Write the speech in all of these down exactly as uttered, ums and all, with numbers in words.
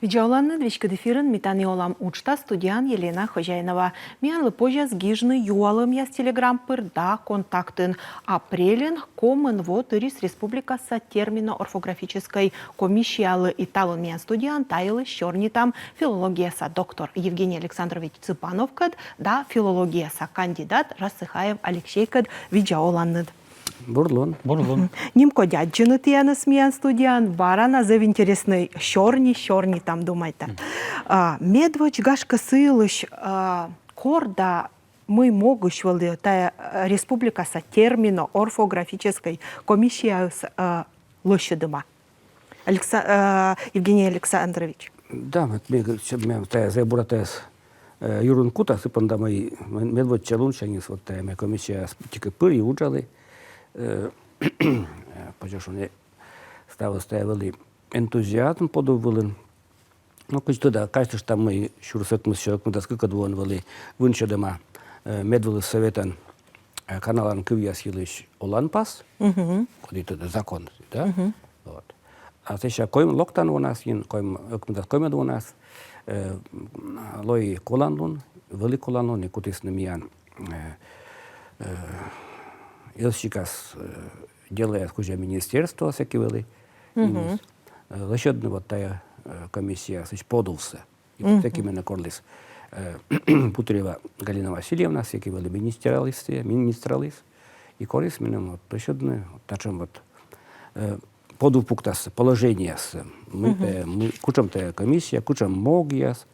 Видза оланныд, веськыд эфирын «Ми тані олам» уджтас, студияын Елена Хозяинова. Миянлы позяс гижны юалӧмъяс Телеграм пыр да Контактын. Апрельын комын во тырис республикаса термино-орфографическӧй комиссиялы, и талун миян студияын та йылысь сёрнитам филологияса доктор Евгений Александрович Цыпановкӧд да филологияса кандидат Рассыхаев Алексейкӧд. Видза оланныд. Бур лун. Бур лун. Нимкодь аддзыны тіянӧс миян студияын, бара на зэв интереснӧй сёрни сёрнитам, думайта. А, медводз, гашкӧ, сы йылысь, а, кор да мый могысь вӧлі тайӧ, а, республикаса термино-орфографическӧй комиссияыс, а, лӧсьӧдӧма. Алекса-, э, Евгений Александрович. Да, вот ме, ме, тайӧ зэв бура тайӧс, э, юрын кута, сы понда мый ме-, медводдза лунсяньыс вот тайӧ ме комиссияас тшӧтш пыри, уджалі. Э, э, позьӧ шуны, ставыс тайӧ вӧлі энтузиазм подув вылын. Но кыдз тӧда, казьтыштам, мый сюрс ӧкмыссё ӧкмысдас кыкӧд воын вӧлі вынсьӧдӧма, э, Медвылыс Сӧветӧн, э, каналан кывъяс йылысь оланпас, коді тӧда, закон, да? Вот. А сэсся коймӧд, локтан вонас нин, коймӧд, ӧкмысдас коймӧд вонас, э, м, лои коланлун, вӧлі коланлун, и кутісны миян, э, э, йӧзсикас, э, делаяс кузя министерствоас, сэки вӧлі, э, лӧсьӧдны вот тайӧ, э, комиссиясысь подувсӧ. И вот сэки менӧ корліс, э, Путырева Галина Васильевна, сэки вӧлі министраліс, министраліс. И корис меным вот лӧсьӧдны вот татшӧм вот, э, подув пуктассӧ, положениеяссӧ. Мый, э, мый, кутшӧм тайӧ комиссия, кутшӧм могъяс,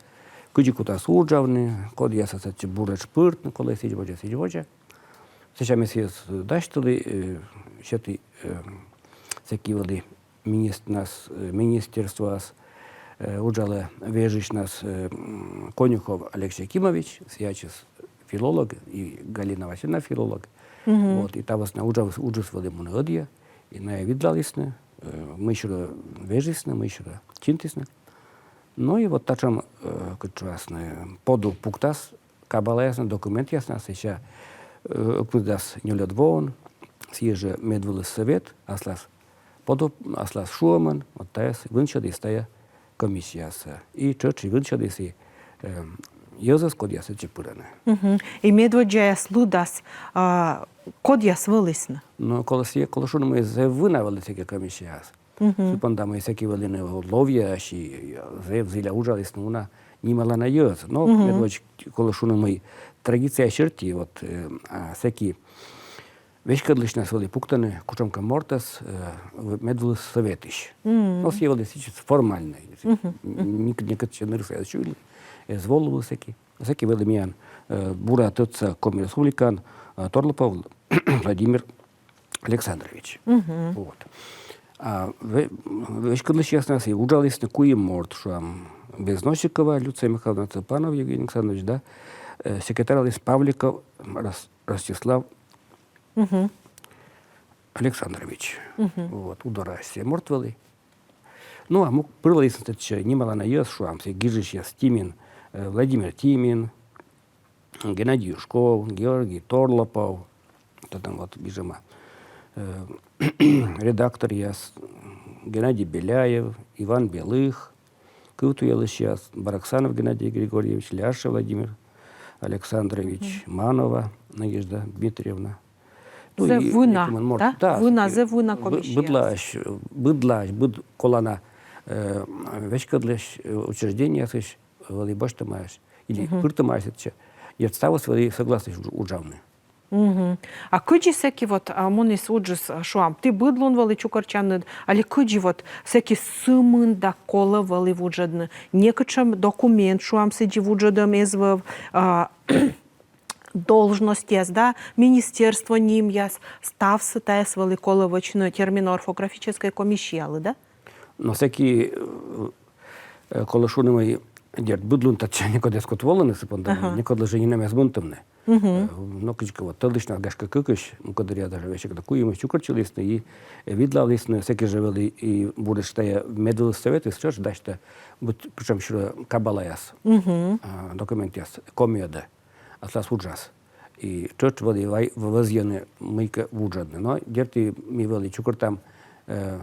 кыдзи кутас уджавны, кодъясӧс сэтчӧ буретш пыртны колӧ, сідз водзӧ, сідз водзӧ. Сэсся ме сійӧс дасьтылі, э, сеті, э, сэки вӧлі министрнас, э, министерствоас, э, уджалӧ вежысьнас, э, м, Конюхов Алексей Кимович, сійӧ ачыс филолог, и Галина Васильевна филолог. Вот, и та вӧсна уджыс, уджыс вӧлі мунӧ ӧдйӧ, и найӧ видлалісны, э, мый сюрӧ вежисны, мый сюрӧ чинтісны. Ну и вот татшӧм, э, кыдз шуасны, подув пуктас кабалаяснас, документъяснас, сэсся, э, ӧкмысдас нёльӧд воын сійӧ жӧ Медвылыс Сӧвет аслас подув-, аслас шуӧмӧн вот тайӧс вынсьӧдіс тайӧ комиссиясӧ. И тшӧтш и вынсьӧдіс и, э, йӧзӧс, кодъяс сэтчӧ пырӧны. И медводдзаяс лыдас, а, кодъяс вӧлісны? Но колӧ сійӧ, колӧ шуны, мый зэв вына вӧлі сэки комиссияяс. Сы понда мый сэки вӧліны ловъяӧсь, зэв зіля уджалісны уна нималана йӧз. Но медводз колӧ шуны, мый традиция серти вот, э, а, сэки веськӧдлысьнас вӧлі пуктӧны кутшӧмкӧ мортӧс, э, в-, Медвылыс Сӧветысь. Но сійӧ вӧлі сэтшӧм формальнӧй. Ник-, некытчӧ ныр сійӧ эз сюйны, эз волывлы сэки. Сэки вӧлі миян, э, бура тӧдса Коми Республикаын, э, Торлопов Владимир Александрович. Вот. А ве-, веськӧдлысьяснас и уджалісны куим морт, шуам, Безносикова Люция Михайловна, Цыпанов Евгений Александрович, да, э, секретарь вӧлі Павликов Рос-, Ростислав Александрович. Вот, Удораысь сійӧ морт вӧлі. Ну, а мук пыр вӧлі сэтчӧ нималана йӧз, шуам, сійӧ гижысьяс Тимин, э, Владимир Тимин, Геннадий Юшков, Георгий Торлопов, татӧн вот гижӧма, э, редакторъяс Геннадий Беляев, Иван Белых, кывтуялысьяс Бараксанов Геннадий Григорьевич, Ляшев Владимир Александрович, Манова Надежда Дмитриевна. Ну, зэв вына, да? Вына, зэв вына комиссияыс. Быдлаысь, быдлаысь, быд колана, э, веськӧдлысь, э, учреждениеясысь вӧлі босьтӧмаӧсь или пыртӧмаӧсь сэтчӧ. И ставыс вӧлі согласны удж-, уджавны. А кыдзи сэки вот, а, муніс уджыс, а, шуам, ті быд лун вӧлі чукӧртчанныд, али кыдзи вот сэки сымында колӧ вӧлі вуджӧдны? Некутшӧм документ, шуам, сідзи вуджӧдӧм эз вӧв, а, должностьяс, да, министерство нимъяс, ставсӧ тайӧс вӧлі колӧ вӧчны термино-орфографическӧй комиссиялы, да? Но сэки, э, э, колӧ шуны, мый, дерт, быд лун татчӧ некод эз кут волыны, сы понда, некодлы жӧ нинӧм эз мунтывны. Э, но кыдзкӧ вот тӧлысьнас, гашкӧ, кыкысь, мукӧддыръяс даже весиг да куимысь чукӧртчылісны, и, э, видлалісны, сэки жӧ вӧлі и буретш тайӧ Медвылыс Сӧветыс тшӧтш дасьтӧ быд кутшӧмсюрӧ кабалаяс, а, документъяс Комиӧдӧ аслас уджас. И тшӧтш вӧлі вай-, вӧзйӧны мыйкӧ вуджӧдны. Но дерт, ми вӧлі чукӧртам, э,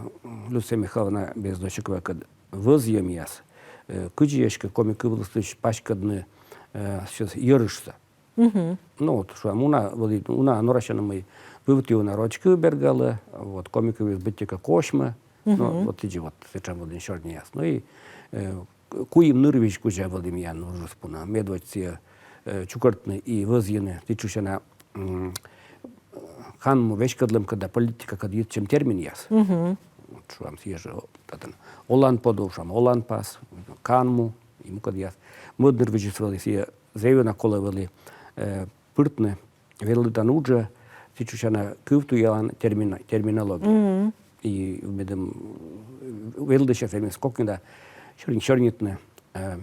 Люция Михайловна Безносиковакӧд вӧзйӧмъяс, э, кыдзи эськӧ коми кывлысь паськӧдны, э, сійӧс йӧрышсӧ. Ну вот, шуам, уна вӧлі, уна норасьӧны, мый вывті уна роч кыв бергӧлӧ, вот, коми кывйыс быттьӧкӧ косьмӧ, но вот сідзи вот сэтшӧм вӧлі сёрнияс. Ну и, э, куим нырвизь кузя вӧлі миян уджыс пуна. Медводз сійӧ, э, чукӧртны и вӧзйыны сэтшӧм на, м, канму веськӧдлӧмкӧд да политикакӧд йитчӧм терминъяс. Вот, шуам, сійӧ жӧ, о, татӧн, оланподув, шуам, оланпас, канму и мукӧдъяс. Мӧд нырвизьыс вӧлі сійӧ, зэв ёна колӧ вӧлі, э, пыртны велӧдан уджӧ сэтшӧм на кывтуялан термино-, терминология. И медым, э, велӧдысьяс эмӧсь кокнида сёрни-, сёрнитны, э,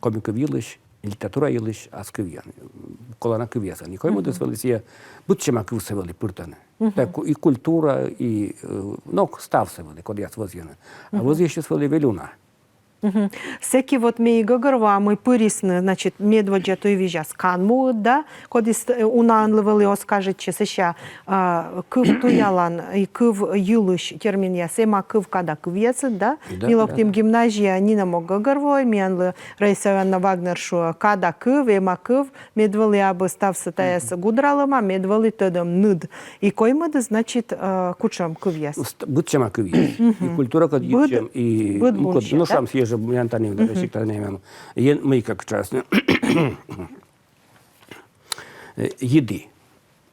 коми кыв йылысь, литература йылысь ас кывйӧн, колана кывъясӧн. И коймӧдыс вӧлі сійӧ, быдсяма кывсӧ вӧлі пыртӧны. Так и культура, и, э, но, ставсӧ вӧлі, кодъяс вӧзйӧны. А вӧзйысьыс вӧлі вель уна. Сэки вот ме и гӧгӧрвоа, мый пырисны, значит, медводдза туйвизяс канмуыд, да, кодъяс, э, унаӧнлы вӧлі оз кажитчы, сэсся, а, кывтуялан и кыв йылысь терминъяс: эма кыв, када кывъясыд, да? Да, ми локтім гимназияӧ, нинӧм ог гӧгӧрвоӧй, миянлы Раиса Ивановна Вагнер шуӧ: када кыв, эма кыв, мед вӧлі абу ставсӧ тайӧс гудралӧма, мед вӧлі тӧдӧмныд. И коймӧдыс, значит, э, кутшӧм кывъяс? Ст-, быдсяма кывъяс. И культуракӧд йитчӧм, и быд мукӧд, лунся, ну, да? Шуам, сійӧ жӧ миян тані, да, сиктад нэмӧм. Ен-, мыйкӧ кутшӧмӧс. Э, йиди,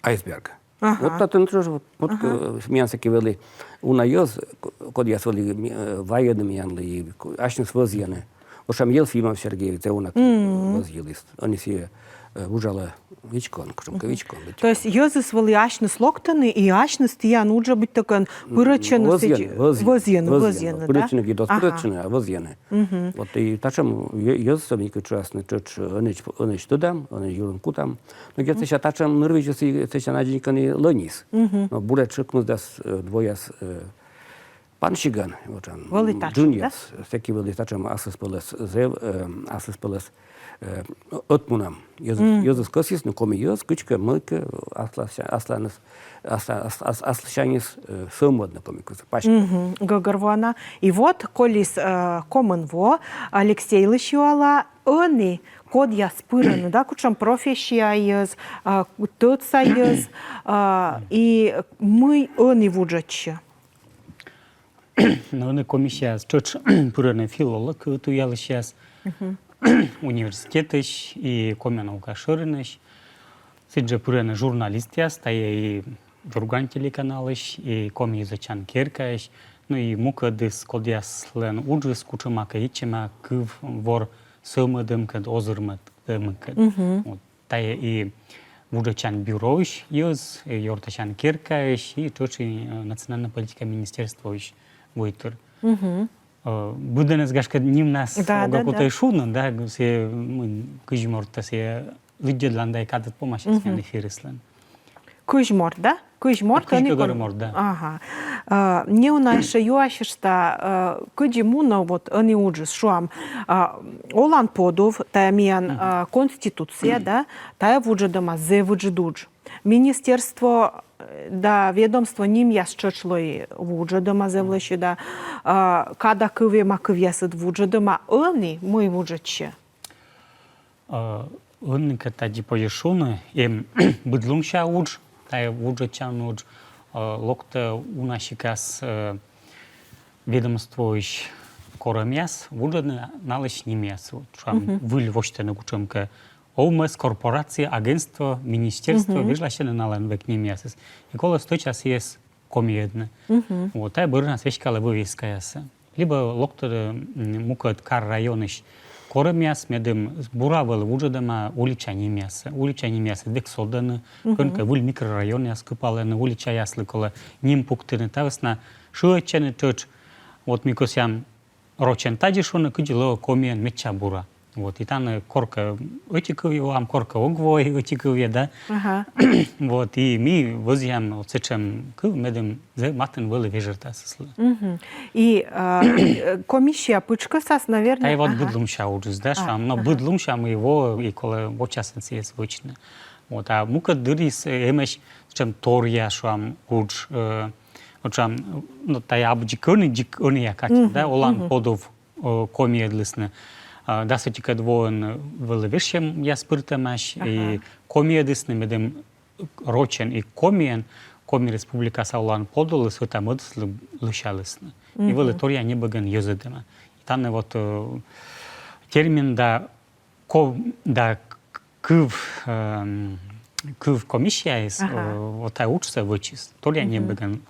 айсберг. Вот татӧн тоже вот, вот, э, миян сэки вӧлі уна йӧз, к-, кодъяс вӧлі ми-, э, вайӧны миянлы и к-, асьныс вӧзйӧны. Вот, шуам, Елфимов Сергей, тэ уна вӧзйыліс. Ӧні сійӧ, э, уджалӧ вичкоын, кутшӧмкӧ вичкоын. То есть йӧзыс вӧлі асьныс локтӧны, и асьныс тіян уджӧ быттьӧкӧ пырӧдчӧны. Вӧзйӧны, вӧзйӧны, вӧзйӧны, да? Пырӧдчыны, кӧть оз пырӧдчыны, а вӧзйӧны. Вот и татшӧм йӧ-, йӧзыс, мыйкӧ кутшӧмӧс, тшӧтш ӧнӧдз, ӧнӧдз тӧдам, ӧнӧдз юрын кутам. Но кӧть сэсся татшӧм нырвизьыс и сэсся на дзик ӧні лӧнис. Но буракӧ, кымӧсдас, э, двояс, э, пансигӧн, вот он, вӧлі татшӧм, да? Джынъяс, сэки вӧлі татшӧм аслыспӧлӧс зэв, э, аслыспӧлӧс, э, ӧтмунӧм. Йӧзыс, йӧзыс кӧсйисны, коми йӧз кыдзкӧ, мыйкӧ аслас-, асланыс, ас-, ас-, ас-, аслысяньыс, э, сӧвмӧдны коми кывсӧ, паськӧдны. Гӧгӧрвоана. И вот колис, э, комын во, Алексейлысь юала, ӧні кодъяс пырӧны, да, кутшӧм профессияяс, э, тӧдсаяс, э, и мый ӧні вуджӧдсьӧ. Но ӧні комиссияас тшӧтш пырӧны филолог, э, туялысьяс, университетысь и Коми наука шӧринысь. Сідзжӧ пырӧны журналистъяс, тайӧ и «Юрган» телеканалысь, и «Коми йӧзӧдчан керкаысь», ну и мукӧдыс, кодъяслӧн уджыс кутшӧмакӧ йитчӧма кыввор сӧвмӧдӧмкӧд, озырмӧдӧмкӧд. Вот. Тайӧ и вуджӧдчан бюроысь йӧз, и ёртасян керкаысь, и тшӧтш и, э, национальнӧй политика министерствоысь войтыр. Э, быдӧнӧс, гашкӧ, нимнас ог кутӧй шуны, да, сійӧ, м, кызь мортӧс сійӧ лыддьӧдлан да и кадыд помасяс миян эфирыслӧн. Кызь морт, да? Кызь морт. Кызь ӧні гӧгӧр кон-, морт, да. Ага. Э, неуна ещӧ юасьышта, э, кыдзи мунӧ вот ӧні уджыс, шуам, э, олан подув, тайӧ миян, э, конституция, да, тайӧ вуджӧдӧма зэв ыджыд удж. Министерство, э, да ведомство нимъяс тшӧтш лои вуджӧдӧма зэв лӧсьыда, э, када кыв, эма кывъясыд вуджӧдӧма, ӧні мый вуджӧдсьӧ? Э, ӧні кӧ тадзи позьӧ шуны, эм быдлунся удж, тайӧ вуджӧдчан удж, э, локтӧ уна сикас, э, ведомствоысь корӧмъяс, вуджӧдӧны налысь нимъяс. Вот, шуам, выль восьтӧны кутшӧмкӧ овмӧс, корпорация, агентство, министерство, вежласьӧны налӧн век нимъясыс. И колӧ стӧча сійӧс комиӧдны. Вот, тайӧ бӧрнас веськалӧ вывескаясӧ. Либӧ локтӧ, м, мукӧд кар-районысь корӧмъяс, медым бура вӧлі вуджӧдӧма улича нимъяссӧ. Улича нимъяс век содӧны, кӧнкӧ выль микрорайонъяс кыпалӧны, уличаяслы колӧ ним пуктыны, та вӧсна шыӧдчӧны тшӧтш. Вот ми кӧсъям рочӧн тадзи шуны, кыдзи лоӧ комиӧн медся бура. Вот, и тані коркӧ ӧти кывйӧ воам, коркӧ ог вой ӧти кывйӧ, да. Ага. Вот, и ми вӧзъям вот сэтшӧм кыв, медым зэв матын вӧлі вежӧртасыслы. И, а, э, комиссия пытшкӧсас, наверное. Тайӧ вот быдлунся уджыс, да, шуам, но быдлунся, мый воӧ и колӧ вочасӧн сійӧс вӧчны. Вот, а мукӧд дырйиыс, э, эмӧсь сэтшӧм торъя, шуам, удж, э, вот, шуам, но тайӧ абу дзик ӧні, дзик ӧнія кадсянь, да, олан подув э, комиӧдлісны. А, дас ӧтикӧд воын вӧлі вежсьӧмъяс пыртӧмаӧсь, и комиӧдісны, медым рочӧн и комиӧн Коми Республикаса олан подулыс ӧта-мӧдыслы лӧсялісны. И вӧлі торъя небӧгӧн йӧзӧдӧма. И тані вот, э, термин да ко-, да к-, кыв, эм, кыв комиссияыс, э, вот тайӧ уджсӧ вӧчис. Торъя небӧгӧн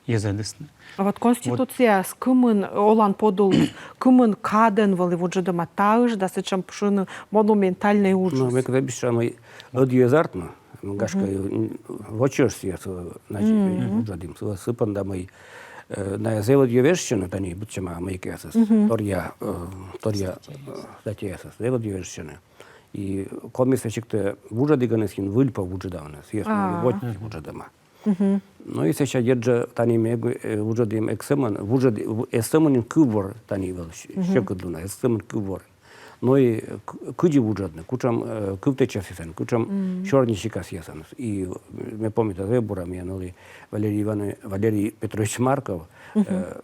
йӧзӧдісны. А вот конституцияас кымын, олан подулыс кымын кадӧн вӧлі вуджӧдӧма, таысь да сэтшӧм пшыны монументальнӧй уджыс? Ну, ме кӧ висьтала, мый ӧдйӧ эз артмы, ну, гашкӧ, м, вочаӧсь сійӧс, э, значит, вуджӧдім. Сы-, сы понда мый, э, найӧ зэв ӧдйӧ вежсьӧны, тані быдсяма мыйкӧясыс. Торъя, э, торъя, э, статьяясыс зэв ӧдйӧ вежсьӧны. И Комиыс весиг тай вуджӧдігӧн эз нин выль пӧ вуджӧдавны, сійӧс нин воча вуджӧдӧма. Ну и сэсся дерт жӧ тані ме, э, вуджӧдім эз сӧмын, вуджӧд-, в-, эз сӧмын нин кывбур тані вӧлі, сьӧкыдлуна, эз сӧмын кывбур. Ну и к-, кыдзи вуджӧдны, кутшӧм, э, кывтӧдчасъясӧн, кутшӧм сёрнисикасъясӧн. И, э, ме помнита зэв бура, миян вӧлі Валерий Иван-, Валерий Петрович Марков, э,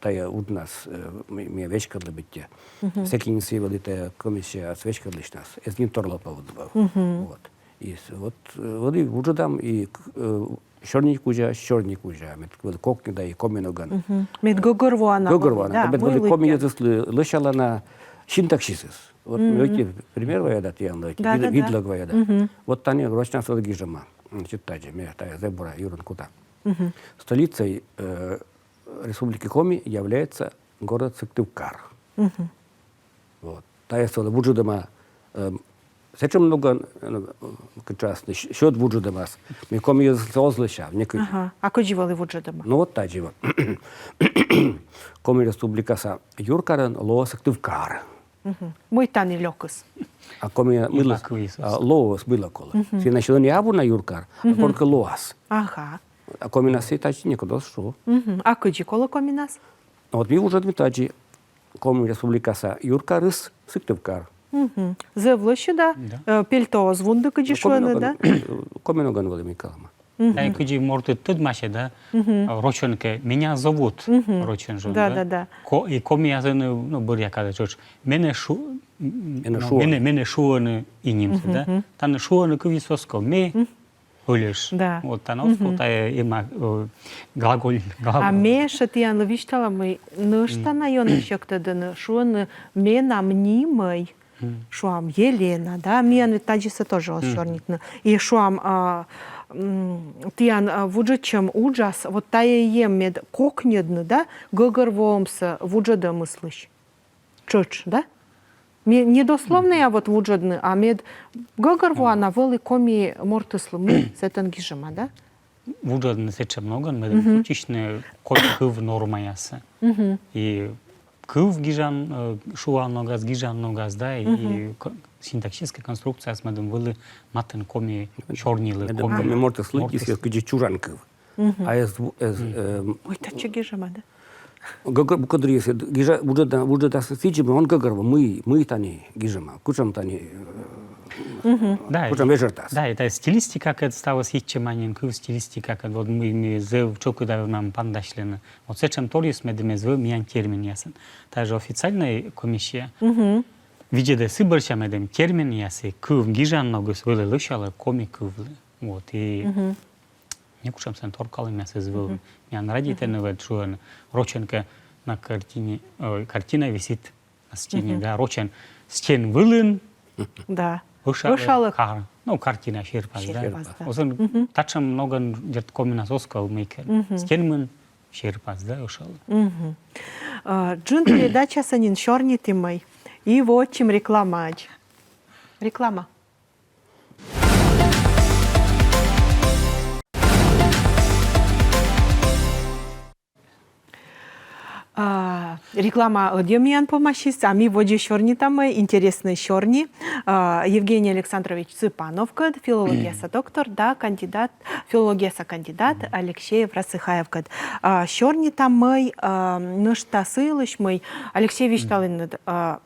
тайӧ уджнас, э, ме, ме веськӧдлі быттьӧ. Сэки нин сійӧ вӧлі тайӧ комиссияас веськӧдлысьнас. Эз нин торлопавны. Вот. И с-, вот, э, вот и вуджӧдам, и к-, э, сёрни кузя, сёрни кузя. Мед вӧлі кокни да и коми ногӧн. Мед гӧгӧрвоана. Гӧгӧрвоана. Да, мед вӧлі коми йӧзыслы лӧсялана синтаксисыс. Вот ме ӧти пример вая да тіянлы, ӧти вид-, видлӧг вая да. Вот тані рочнас вӧлі гижӧма. Значит, тадзи, ме тайӧ зэв бура юрын кута. Столицей, э, Республики Коми является город Сыктывкар. Вот. Тайӧс вӧлі вуджӧдӧма, эм, сэтшӧм ногӧн, э, кыдз шуасны, сьӧд вуджӧдӧмас. Мый коми йӧзыс оз лӧсяв некыдзи. Ага. А кыдзи вӧлі вуджӧдӧма? Ну вот тадзи вот. Коми Республикаса юркарын лоӧ Сыктывкар. Мый тані лёкыс? А коми мыйла, а, лоӧ, мыйла колӧ. Сійӧ, значит, ӧні абу на юркар, а коркӧ лоас. Ага. А коминас сійӧ тадзи некод оз шу. А кыдзи колӧ коминас? Вот ми вуджӧдім тадзи: Коми Республикаса юркарыс Сыктывкар. Зэв лӧсьыда, э, пельтӧ оз вунды, кыдзи шуӧны, да? Коми ногӧн вӧлі ми калӧма. Да, и кыдзи мортыд тӧдмасьӧ, да? Э, рочӧн кӧ, меня зовут, рочӧн жӧ, да, да, да. Ко-, и комияс ӧні, ну, бӧръя кадӧ тшӧтш. Менӧ шу-, м, менӧ ну, шуӧны. Менӧ, менӧ шуӧны и нимсӧ, да? Тані шуӧны кывйыс оз ков, ме Ылеш. Да. Вот тані оз ков тайӧ эма, э, глаголь, глагол. А ме ещӧ тіянлы висьтала, мый нӧшта на ёна сьӧктӧдӧны, шуӧны менам нимӧй. Шуам, Елена, да? Миян ведь тадзисӧ тоже оз сёрнитны. И шуам, а, м, тіян, а, вуджӧдчӧм уджас вот тайӧ эм, мед кокньӧдны, да, гӧгӧрвоӧмсӧ вуджӧдӧмыслысь. Тшӧтш, да? Ме-, не дословнӧя вот вуджӧдны, а мед гӧгӧрвоана вӧлі коми мортыслы, мый сэтӧн гижӧма, да? Вуджӧдны сэтшӧм ногӧн, медым кутчысьны коми кыв нормаясӧ. И кыв гижан, э, шуан ногас, гижан ногас, да, и ко-, синтаксическӧй конструкцияяс медым вӧлі матын коми сёрнилы, медым коми мортыс лыддьис кыдзи чужан кыв. А эз, эз, эм, ой, татчӧ гижӧма, да? Гӧгӧр-, кодыр эз гижа, вуджӧда-, вуджӧдасны сідзи, мый он гӧгӧрво, мый, мый тані гижӧма, кутшӧм тані, э, да, кутшӧм вежӧртас. Да, и тайӧ стилистикакӧд ставыс йитчӧма нин, кыв стилистикакӧд, вот мый, мый зэв чӧкыда вермам пантасьлыны. Вот сэтшӧм торйыс медым эз вӧв миян терминъясын. Тайӧ жӧ официальнӧй комиссия видзӧдӧ сы бӧрся, медым терминъяс и кыв гижан ногыс вӧлі лӧсялӧ коми кывлы. Вот, и некутшӧм сэн торкалӧмъяс эз вӧв. Миян радейтӧны ведь, шуӧны, рочӧн кӧ, на картине, ой, картина висит на стене, да, рочӧн стен вылын. Да. Ӧшалӧ, ӧшалӧ кар-, ну, картина серпас, да. Серпас, да. Оз ӧні татшӧм ногӧн, дерт, коминас оз ков мыйкӧ. Стенмын серпас, да, ӧшалӧ. А, джын передачасӧ нин сёрнитімӧй. И вӧчим рекламаӧдз. Реклама. А, реклама ӧдйӧ миян помасис, а ми водзӧ сёрнитамӧй интереснӧй сёрни, а, Евгений Александрович Цыпановкӧд, филологияса доктор да кандидат, филологияса кандидат Алексей Врасыхаевкӧд. А, сёрнитамӧй, а, нӧшта сы йылысь, мый Алексей висьталінныд, а,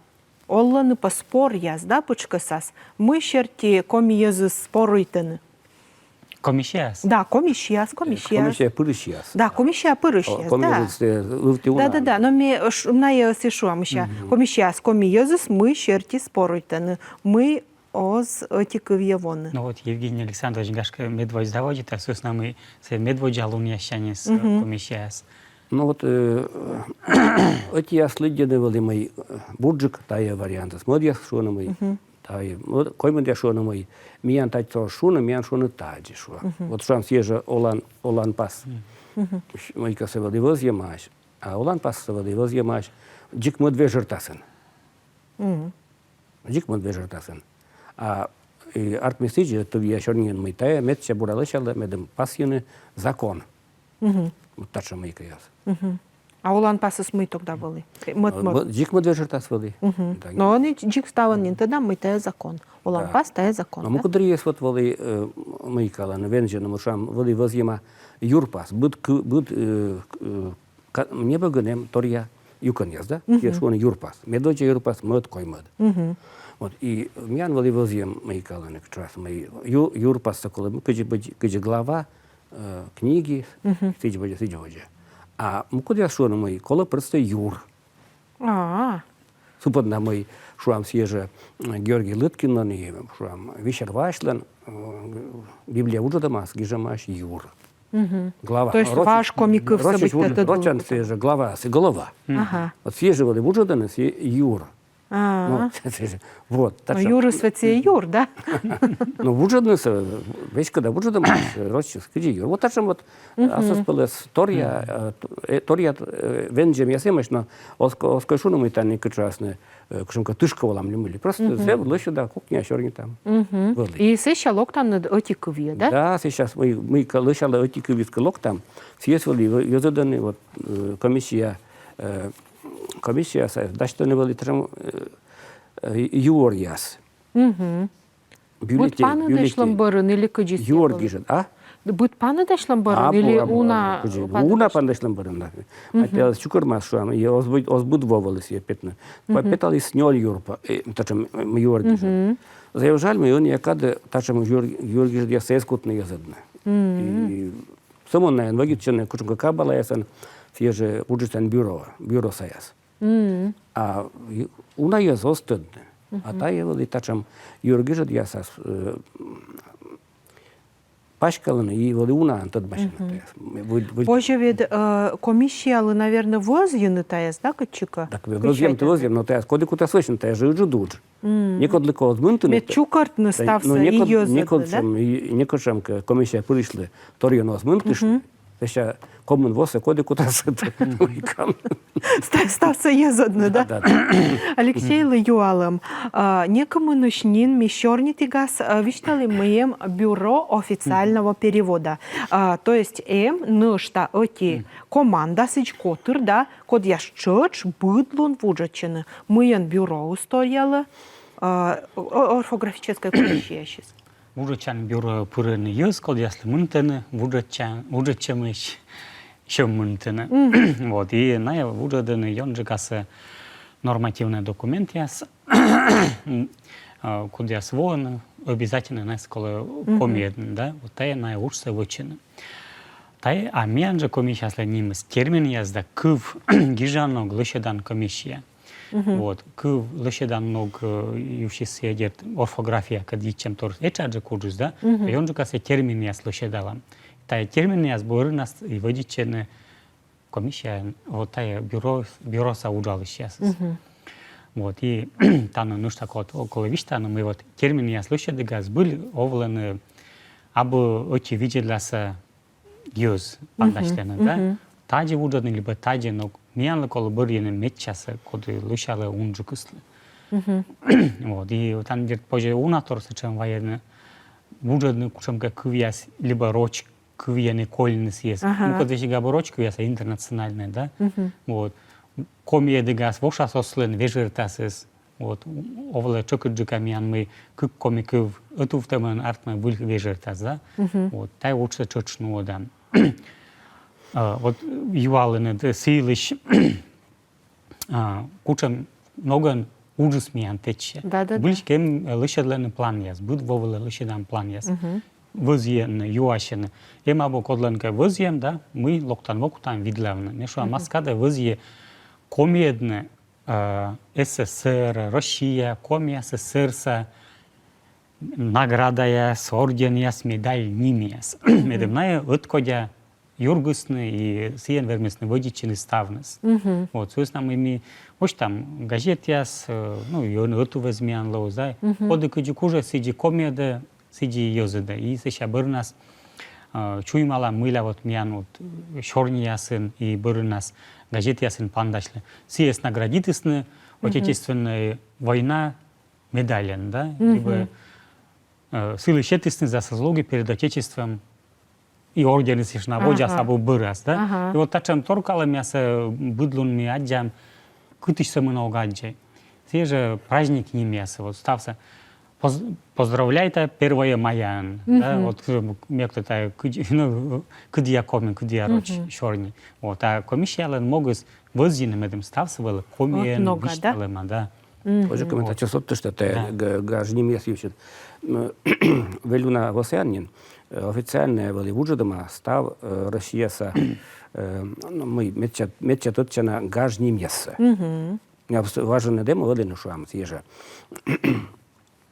Олӧны пӧ споръяс, да, пытшкӧсас. Мый серти коми йӧзыс споруйтӧны? Комиссияс? Да, комиссияс, комиссияс. Комиссия пырысияс. Да, комиссия пырысияс, да. Лывти уна. Да, да, да, но ме ш- на я сишу, а мися. Комиссияс, коми йӧзыс, мый серти споруйтӧны, мый оз ӧти кывйӧ воны. Ну вот Евгений Александрович, гашкӧ, медводз заводитас, сӧсна мый сійӧ медводдза лунъяссяньыс комиссияс. Ну вот э, ӧтияс лыддьӧны вӧлі, мый э, бурджык тайӧ вариантыс. Мӧдъяс шуӧны, мый тайӧ. Мӧд- Коймӧдъяс шуӧны, мый миян тадз оз шуны, миян шуӧны тадзи, шуӧ. Вот шуам, сійӧ жӧ олан, олан пас. Мыйкӧсӧ вӧлі вӧзйӧмаӧсь. А олан пассӧ вӧлі вӧзйӧмаӧсь дзик мӧд вежӧртасын. Дзик мӧд вежӧртасын. А и артмис сідзи, тӧвъя сёрниын, мый тайӧ медся бура лӧсялӧ, медым пасйыны закон. Вот татшӧм мыйкӧяс. А олан пасыс мый тогда вӧлі? Мӧд, мӧд. Дзик мӧд вежӧртас вӧлі. Да, Но ӧні дзик ставӧн нин тӧдам, мый тайӧ закон. Олан пас, тайӧ закон. Но мукӧддырйиыс вот вӧлі э, мыйкалӧн вензьӧны, мый шуам, вӧлі вӧзйӧма юрпас, быд кы-, быд э, э, ка- небӧгын эм торъя юкӧнъяс, да? Сійӧс шуӧны юрпас. Медводдза юрпас, мӧд, коймӧд. Вот. И миян вӧлі вӧзйӧм мыйкалӧн ик час, мый ю- юрпассӧ колӧ кыдзи, кыдзи глава э, книги, сідз водзӧ, сідз водзӧ. А мукӧдъяс шуӧны, мый колӧ просто юр. А, Сы понда мый, шуам, сійӧ жӧ э, Георгий Лыткинлӧн и, шуам, Вишер Васлӧн э, Библия вуджӧдӧмас гижӧмаӧсь юр. Глава. То есть важ коми кывсӧ быттьӧ тӧдӧ. Рочӧн сійӧ жӧ глава, сійӧ голова. Ага. Вот сійӧ жӧ вӧлі вуджӧдӧны, сійӧ юр. А, Ну, вот. Но юрыс ведь сійӧ юр, да? Ну, вуджӧднысӧ, веськыда вуджӧдӧмаӧсь, рочӧн кыдзи юр. Вот татшӧм вот асывпӧлӧс торъя, э, т- э, торъя э, вензьӧмъяс эмӧсь, но оз ко- оз кӧ шуны, мый тані кытшасны э, кутшӧмкӧ тышкӧ олам ли мый ли. Просто зэв лӧсьыда кухня сёрнитам. Вӧлі. И сэсся локтан ӧти кывйӧ, да? Да, сейчас мы, мы кӧ лӧсялӧ ӧти кывйыс кӧ локтам, сійӧс вӧлі йӧзӧдӧны вот э, комиссия, э, комиссиясӧ дасьтӧны вӧлі татшӧм э, э, юӧръяс. Быд паныдасьлӧм бӧрын или кыдзи? Юӧр гижӧд, а? Быд паныдасьлӧм бӧрын или уна? Уна паныдасьлӧм бӧрын, да. Мый тайӧс чукӧрмас, шуам, и оз быд, оз быд во вӧлі сійӧ петны. Петаліс нёль юр па-, э, татшӧм э, юӧр гижӧд. Зэв жаль, мый ӧнія кадӧ татшӧм юӧр, юӧр гижӧдъяссӧ эз кутны йӧзӧдны. И сӧмын найӧ вӧдитчӧны кутшӧмкӧ кабалаясӧн, сійӧ жӧ вуджисян бюро, бюро саяс. А уна йӧз оз тӧдны. А тайӧ вӧлі татшӧм юӧр гижӧдъясас э, паськалӧны и вӧлі унаӧн тӧдмасьӧны тайӧс. Выль- выль- Позьӧ ведь э, комиссиялы, наверное, вӧзйыны тайӧс, да, кытчӧкӧ? Так вӧзйӧм, то вӧзйӧм, но тайӧс коді кутас вӧчны, тайӧс жӧ ыджыд удж. Некодлы кӧ оз мынтыны. Мед чукӧртныс ставсӧ и йӧзӧдны, да? Некутшӧм комиссия пырысьлы торйӧн оз мынтыштны. Сэсся комын восӧ, коді кутас. Ста- ставсӧ йӧзӧдны, да? Да, да. Алексейлы юалӧм. А, некымынысь нин ми сёрнитігас а, висьталім, мый эм бюро официального перевода. А, то есть эм нӧшта ӧти команда, сідз котыр, да, кодъяс тшӧтш быд лун вуджӧдчӧны. Мыйӧн бюроыс торъялӧ а, о- орфографическӧй комиссиясьыс? Вуджӧдчан бюроӧ пырӧны йӧз, кодъяслы мынтӧны вуджӧдча- вуджӧдчӧмысь, сьӧм мынтӧны. Вот, и найӧ вуджӧдӧны ёнджыкасӧ нормативнӧй документъяс, э, кодъяс воӧны, обязательно найӧс колӧ комиӧдны, да, вот тайӧ найӧ уджсӧ вӧчӧны. Тайӧ, а миян жӧ комиссияслӧн нимыс терминъяс да кыв гижан ног лӧсьӧдан комиссия. Вот. Кыв лӧсьӧдан ног э, йывсьыс сійӧ, дерт, орфографиякӧд йитчӧмторйыс этшаджык уджыс, да? Ёнджыкасӧ терминъяс лӧсьӧдалӧм. Тайӧ терминъяс бӧрынас и вӧдитчӧны комиссияын, вот тайӧ бюро, бюроса уджалысьясыс. Вот. И тані нӧшта кол-, колӧ висьтавны, мый вот терминъяс лӧсьӧдігас збыль овлӧны абу ӧти видзӧдласа йӧз паныдасьлӧны, да? Тадзи вуджӧдны либӧ тадзи, но миянлы колӧ бӧрйыны медсясӧ, коді лӧсялӧ унджыкыслы. Вот. И тані, дерт, позьӧ уна тор сэтшӧм вайӧдны, вуджӧдны кутшӧмкӧ кывъяс либӧ роч кывйӧн и кольны сійӧс. Мукӧд весиг абу роч кывъяс, а интернациональнӧй, да? Вот. Комиӧдігас вошас оз сылӧн вежӧртасыс. Вот, овлӧ тшӧкыдджыка миян, мый кык коми кыв ӧтувтӧмӧн артмӧ выль вежӧртас, да? Вот, тайӧ уджсӧ тшӧтш нуӧдан. А, вот юалӧны д-, сы йылысь, а, кутшӧм ногӧн уджыс миян тэчсьӧ. Да, да, да. Збыльысь эм, э, лӧсьӧдлӧны планъяс, быд во вылӧ лӧсьӧдан планъяс. вӧзйӧны, юасьӧны. Эм абу кодлӧнкӧ вӧзйӧм, да, мый локтан во кутам видлавны. Ме шуа, маскадӧ вӧзйӧ комиӧдны, э, СССР, Россия, Коми АССР-са наградаяс, орденъяс, медаль нимъяс. Медым найӧ ӧткодя юргисны и сійӧн вермисны вӧдитчыны ставныс. Вот, сы вӧсна мый ми босьтам газетъяс, э, ну, и ӧні ӧтуввезъяс миян лоас, да. Коді кыдзи кужӧ, сідзи комиӧдӧ, сідзи йӧзӧдӧ. И сэсся бӧрнас, э, чуймалам, мыйла вот миян вот, э, сёрниясын и бӧрнас газетъясын пантасьлӧ. Сійӧс наградитісны Отечественнӧй война медальӧн, да, либӧ, э, сылы сетісны «За заслуги перед Отечеством» и орденыс ещӧ на водзас абу бӧрас, да. И вот татшӧм торкалӧмъяссӧ быд лун ми аддзам, кытысь сӧмын ог аддзӧй. Сійӧ жӧ праздник нимъяссӧ, вот ставсӧ. Поз-, поздравляйта первое маяӧн, да, вот, э, мекта тайӧ кыдз-, ну, кыдзи комиӧн, кыдзи роч сёрни. Вот, а комиссиялӧн могыс вӧзйыны, медым ставсӧ вӧлі комиӧн висьталӧма, да. Позьӧ комментарий сэтысь, что это г-, гаж нимъяс йывсьыд. М, вель уна во саян нин, э, официальнӧй вӧлі вуджӧдӧма став, э, Россияса, э, ну, мый медся-, медся тӧдчана гаж нимъяссӧ. Я вс-, важӧн эм вӧлі, ну, шуам, сійӧ жӧ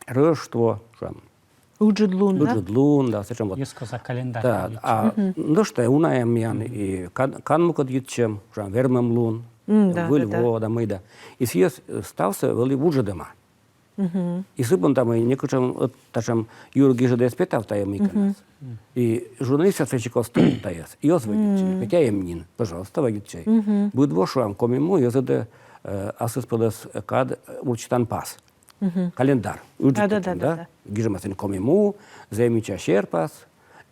Рӧштво, шуам. Ыджыд лун, да? Ыджыд лун, да, сэтшӧм вот. Йӧзкостса календарь. Да, а нӧшта уна эм миян и кан-, канмукӧд йитчӧм, шуам, вермӧм лун, выль во да мый да. И сійӧс, э, ставсӧ вӧлі вуджӧдӧма. И сы понда мый некутшӧм, э, татшӧм юргыд гижӧдӧ эз петав тайӧ мыйкӧ. И журналистъяс весиг оз тӧд тайӧс, и оз вӧдитчыны. Хотя эм нин, пожалуйста, вӧдитчӧй. Быд во, шуам, Коми му йӧзӧдӧ, э, аслыспӧлӧс кад, э, урчитан пас. Календарь. Ыджыд да, да, да, да. Гижӧма сэн Коми му, зэв мича серпас.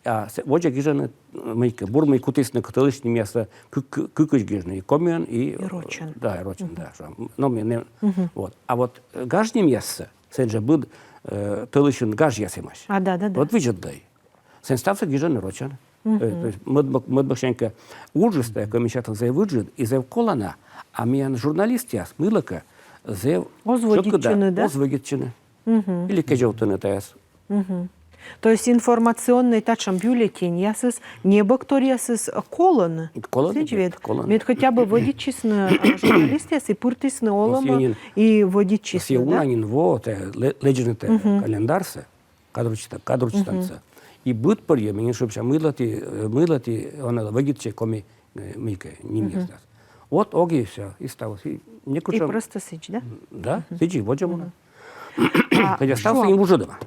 А с-, водзӧ гижӧны, э, мыйкӧ, бур мый кутісны кӧ тӧлысь нимъяссӧ кык-, кы-, кыкысь гижны, и комиӧн, и, и рочӧн. Да, и рочӧн, да, шуам. Но ми не, вот. А вот, э, гаж нимъяссӧ, сэн жӧ быд, э, тӧлысьын гажъяс эмӧсь. А, да, да, да. Вот видзӧдлӧй. Сэн ставсӧ гижӧны рочӧн. Э, то есть мӧд бок-, мӧд боксянь кӧ уджыс тайӧ комиссиялӧн зэв ыджыд и зэв колана, а миян журналистъяс мыйлакӧ зэв оз вӧдитчыны, да? Оз вӧдитчыны. Или кезявтӧны тайӧс. То есть информационнӧй татшӧм бюллетеньясыс, небӧгторъясыс колӧны. Колӧны, сідз вед, колӧны. Мед хотя бы вӧдитчисны, а, журналистъяс и пыртісны олӧмӧ и вӧдитчисны, да? Сійӧ уна нин во, тайӧ лэ-, лэдзӧны тайӧ календарсӧ. Кад урчита-, кад урчитансӧ. И быд пӧрйӧ ме нин шыпся, мыйла ті, э, мыйла ті, он вӧдитчӧй коми, э, мыйкӧ нимъяссӧ. Вот ог и всё, и ставыс. И некутшӧм. И просто сідз, да? Да, сідз и водзӧ мунӧ. А, хотя ставсӧ шуам, нин вуджӧдӧма.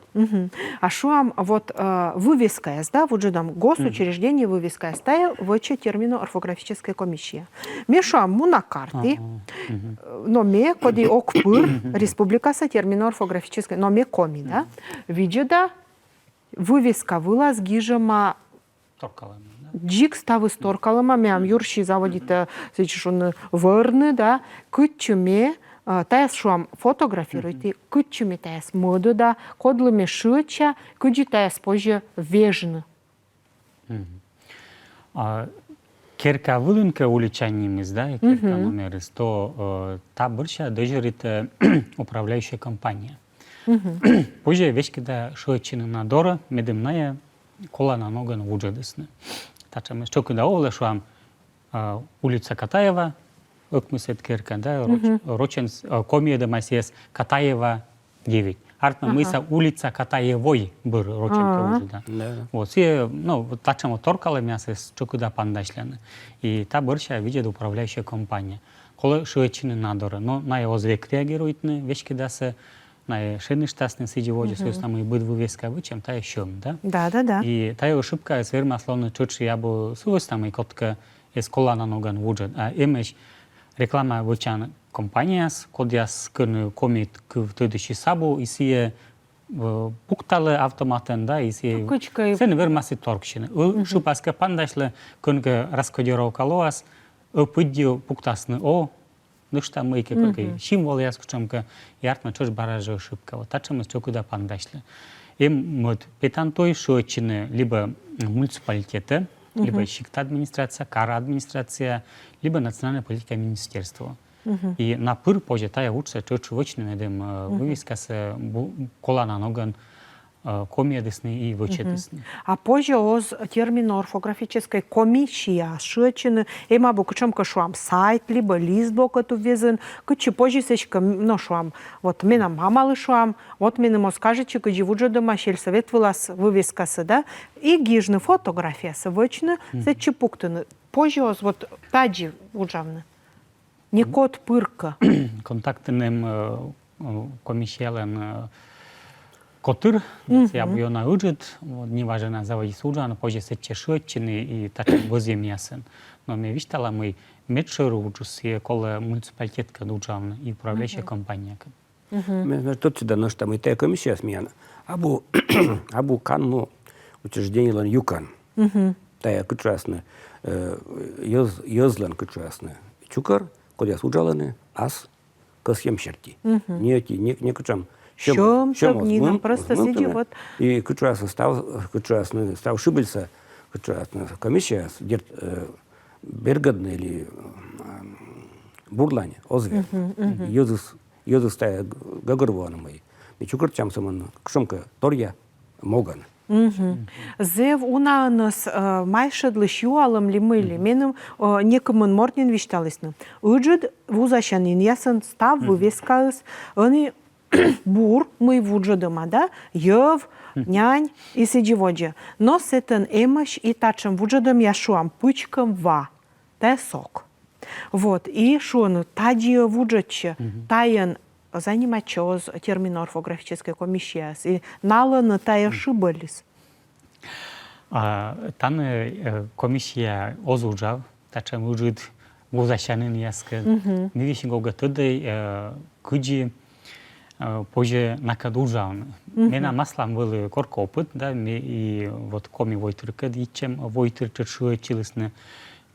А шуам, вот, э, вывескаяс, да, вуджӧдам, госучреждение вывескаяс, тайӧ вӧчӧ термино-орфографическӧй комиссия. Ме шуа, муна карті, э, но ме, коді ог пыр республикаса термино-орфографическӧй, но ме коми, да? Видзӧда, вывеска вылас гижӧма торкалӧма, да? Дзик ставыс торкалӧма, меям юрси заводитӧ, сідз шуны, вӧрны, да? Кытчӧ ме, э, тайӧс, шуам, фотографируйті, кытчӧ ме тайӧс мӧдӧда, кодлы ме шыӧдча, кыдзи тайӧс позьӧ вежны. А керка вылын кӧ улича нимыс, да, и керка номерыс, то, э, та бӧрся дӧзьӧритӧ управляющая компания. Позьӧ веськыда шыӧдчыны на дорӧ, медым найӧ колана ногӧн вуджӧдісны. Татшӧмыс тшӧкыда овлӧ, шуам, а, улица Катаева, ӧкмысӧд керка, да, роч-, рочӧн с-, а, комиӧдӧма сійӧс Катаева девять. Артмӧ, мыйсӧ улица Катаевой бӧр рочӧн кӧ вуджӧда. Да. Вот, сійӧ, ну, вот татшӧм вот торкалӧмъясыс тшӧкыда пантасьлӧны. И та бӧрся видзӧдӧ управляющая компания. Колӧ шыӧдчыны на дорӧ. Но найӧ оз век реагируйтны веськыдасӧ, найӧ шеныштасны сідзи водзӧ, сы вӧсна мый быд вывеска вӧчӧм, тайӧ сьӧм, да? Да, да, да. И тайӧ ошибкаыс вермас лоны тшӧтш и абу сы вӧсна мый кодкӧ эз колана ногӧн вуджӧд, а эмӧсь реклама вӧчан компанияяс, кодъяскӧн коми кыв тӧдысьыс абу, и сійӧ, э, пукталӧ автоматӧн, да, и сійӧ сэн вермас и торксьыны. Ы, шыпас кӧ пантасьлӧ, кӧнкӧ раскодировка лоас, ӧ пыдди пуктасны о, нӧшта мыйкӧ, кӧнкӧ символъяс кутшӧмкӧ, и артмӧ, тшӧтш бара жӧ ошибка. Вот татшӧмыс тшӧкыда пантасьлӧ. Эм мӧд петан туй шыӧдчыны либӧ муниципалитетӧ, либӧ сикта администрация, кара администрация, либӧ национальная политика министерство. И на пыр позьӧ тайӧ уджсӧ тшӧтш вӧчны, медым, э, вывескасӧ бу-, колана ногӧн э, комиӧдісны и вӧчӧдісны. А позьӧ оз термино-орфографическӧй комиссияас шыӧдчыны, эм абу кутшӧмкӧ, шуам, сайт либӧ лист бокӧ ту ввезны, кытчӧ позис эськӧ, но, шуам, вот менам мамлы, шуам, вот меным оз кажитчы, кыдзи вуджӧдӧма сельсӧвет вылас вывескасӧ, да, и гижны фотографиясӧ, вӧчны, сэтчӧ пуктыны. Позьӧ оз вот тадзи вуджавны. Некод пыр кӧ. Контактын эм, э, э, комиссиялӧн, э, котыр, сійӧ абу ёна ыджыд, вот, неважӧн на заводитіс уджавны, позьӧ сэтчӧ шыӧдчыны и татшӧм вӧзйӧмъясӧн. Но ме висьтала, мый медшӧр уджыс сійӧ колӧ муниципалитеткӧд уджавны и управляющӧй компаниякӧд. Ме, ме тӧдчи да нӧшта, мый тайӧ комиссияыс миян абу, абу канму учреждениелӧн юкӧн. Тайӧ кутшӧмъясны, э, йӧз, йӧзлӧн кутшӧмъясны чукӧр, кодъяс уджалӧны ас кӧсйӧм серти. Не ӧти, не, некутшӧм сьӧм, Сьӧм сьӧм тӧг оз нинӧм, мун-, просто оз мунтыны. Сідзи вот. И кутшӧмъясны став, кутшӧмъясны став шыбельсӧ, кутшӧмъясны комиссияыс, дерт, э, бергӧдны ли, м, бурлань оз вед. Йӧзыс, йӧзыс тайӧ гӧгӧрвоӧны, мый ми чукӧртчам сӧмын кутшӧмкӧ торъя могӧн. Зэв унаӧнӧс, э, майшӧдлысь юалӧм ли мый ли. Меным, э, некымын морт нин висьталісны. Ыджыд вузасянінъясӧн став вывескаыс, ӧні бур, мый вуджӧдӧма, да, йӧв, нянь и сідзи водзӧ. Но сэтӧн эмӧсь и татшӧм вуджӧдӧмъяс, шуам, пычкӧм ва. Тайӧ сок. Вот, и шуӧны, тадзи вуджӧдчӧ, тайӧн занимайтчӧ оз термино-орфографическӧй комиссияыс, и налӧн тайӧ шыбӧльыс. А, тані, э, комиссия оз уджав татшӧм ыджыд вузасянінъяскӧд. Ми весиг огӧ тӧдӧй, э, кыдзи, э, позьӧ накӧд уджавны. Менам аслам вӧлі коркӧ опыт, да, ме и вот Коми войтыркӧд йитчӧм войтыр тшӧтш шыӧдчылісны.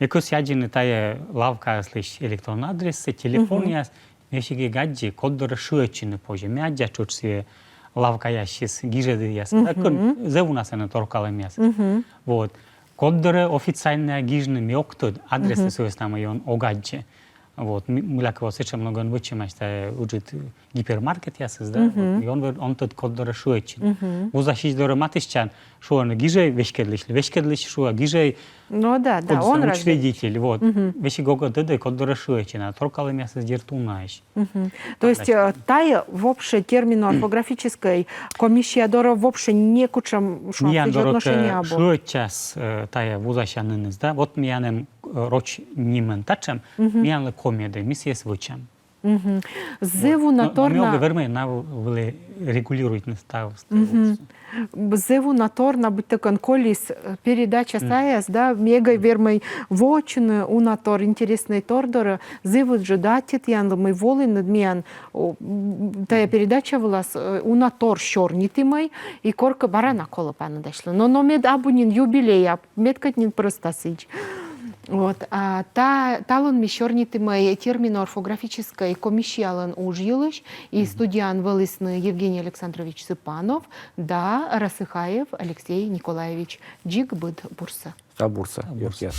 Ме кӧсйи аддзыны тайӧ лавкаяслысь электроннӧй адрессӧ, телефонъяс, ме весиг эг аддзы, код дорӧ шыӧдчыны позьӧ. Ме аддза тшӧтш сійӧ лавкаясысь гижӧдъяссӧ. Да, кӧн зэв уна сэні торкалӧмъяс. Вот. Код дорӧ официальнӧя гижны ме ог тӧд, адрессӧ сы вӧсна мый он ог аддзы. Вот. Ми-, мыйлакӧ вот сэтшӧм ногӧн вӧчӧмаӧсь тайӧ ыджыд гипермаркетъясыс, да? Вот. И он вӧ-, он тӧд, код дорӧ шыӧдчыны. Вузасьысь дорӧ матыстчан, шуӧны, гижӧй веськӧдлысь, веськӧдлысь, шуӧ, гижӧй. Ну да, да, он разве- Учредитель, вот. Весиг ог тӧдӧй, код дорӧ шыӧдчыны, а торкалӧмъясыс, дерт, унаӧсь. То есть, э, тайӧ вообще термино-орфографическӧй комиссия дорӧ вообще некутшӧм, шуам, отношения абу. Шыӧдчас, э, тайӧ вузасяніныс, да? Вот миян эм, э, роч нимӧн татшӧм, миянлы комиӧдӧй, ми сійӧс вӧчам. Зэв уна тор на. Ме ог вермӧй на вылӧ регулируйтны став. Зэв уна тор на быттьӧкӧ колис, э, передача саяс, да, ме эгӧ вермӧй вӧчны уна тор, интереснӧй тор дорӧ, зэв ыджыд аттьӧ тіянлы, мый волінныд миян, о, м, тайӧ передача вылас, э, уна тор сёрнитімӧй, и коркӧ бара на колӧ паныдасьлыны. Но, но мед абу нин юбилей, а мед кӧть нин просто сідз. Вот. А та, талун ми сёрнитімӧй термино-орфографическӧй комиссиялӧн удж йылысь, и студияын вӧлісны Евгений Александрович Сыпанов да Рассыхаев Алексей Николаевич. Дзик быд бурсӧ. Став бурсӧ. Став бурсӧ.